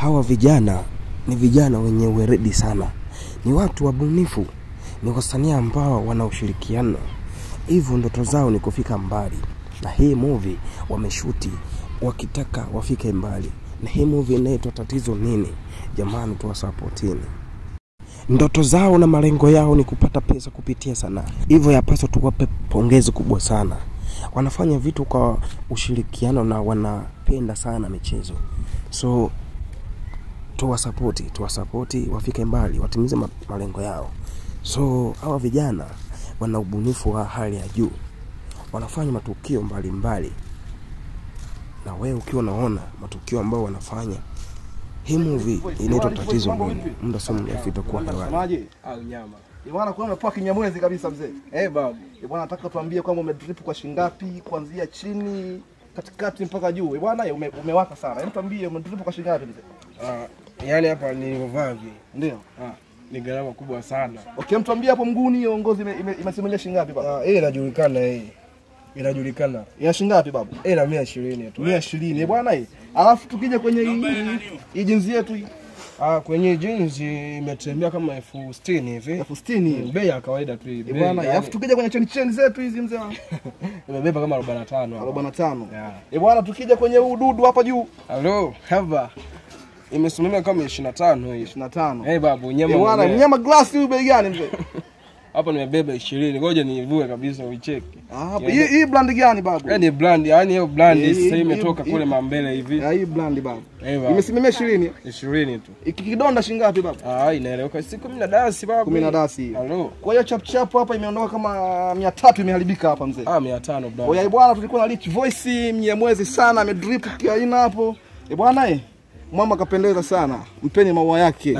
Hawa vijana ni vijana wenye weredi sana, ni watu wabunifu, ni wasanii ambao wana ushirikiano, hivyo ndoto zao ni kufika mbali. Na hii movie wameshuti wakitaka wafike mbali, na hii movie inaitwa Tatizo Nini. Jamani, tuwasupportini. Ndoto zao na malengo yao ni kupata pesa kupitia sanaa, hivyo yapaswa tuwape pongezi kubwa sana. Wanafanya vitu kwa ushirikiano na wanapenda sana michezo, so tuwasapoti wafike mbali, watimize malengo yao. So hawa vijana wana ubunifu wa hali ya juu, wanafanya matukio mbalimbali, na wewe ukiwa unaona matukio ambayo wanafanya. Hii movie inaitwa Tatizo Nini. Muda si mrefu itakuwa hewani. Au nyama. Bwana, kwa umepoa kinyamwezi kabisa mzee. Eh babu. Bwana, nataka tuambie kwamba umedrip kwa shingapi kuanzia chini, katikati mpaka juu. Bwana, umewaka sana. Hebu tuambie umedrip kwa shingapi mzee? Yaani hapa nilivyovaa hivi. Ndio. Ni gharama kubwa sana. Okay, mtuambie hapo mguuni hiyo ngozi imesimamia shingapi baba? Hii inajulikana hii. Inajulikana. Ina shingapi babu? Ina 120 tu. 120 bwana hii. Alafu tukija kwenye hii jinsi yetu hii. Kwenye jeans imetembea kama 60,000 hivi. 60,000. Bei ya kawaida tu hii. Bwana, alafu tukija kwenye cheni zetu hizi mzee wangu. Imebeba kama 45. 45. Yeah. Bwana, tukija kwenye huu dudu hapa juu. Hello, hapa. Imesimamia kama 25 hii. 25. Eh babu, nyama. Bwana, nyama glass hii bei gani mzee? Hapa nimebeba 20. Ngoja niivue kabisa uicheke. Hii brand gani babu? Yaani brand, yaani hiyo brand sasa imetoka kule mambele hivi. Hii brand babu. Imesimamia 20. 20 tu. Ikikidonda shingapi babu? Inaeleweka. Si 10 dasi babu. 10 dasi. Hello. Kwa hiyo chap chap hapa imeondoka kama 300 imeharibika hapa mzee. 500 bro. Oya bwana, tulikuwa na Rich Voice mnyamwezi sana, amedrip kiaina hapo. Bwana mwamba kapendeza sana. Mpeni maua yake.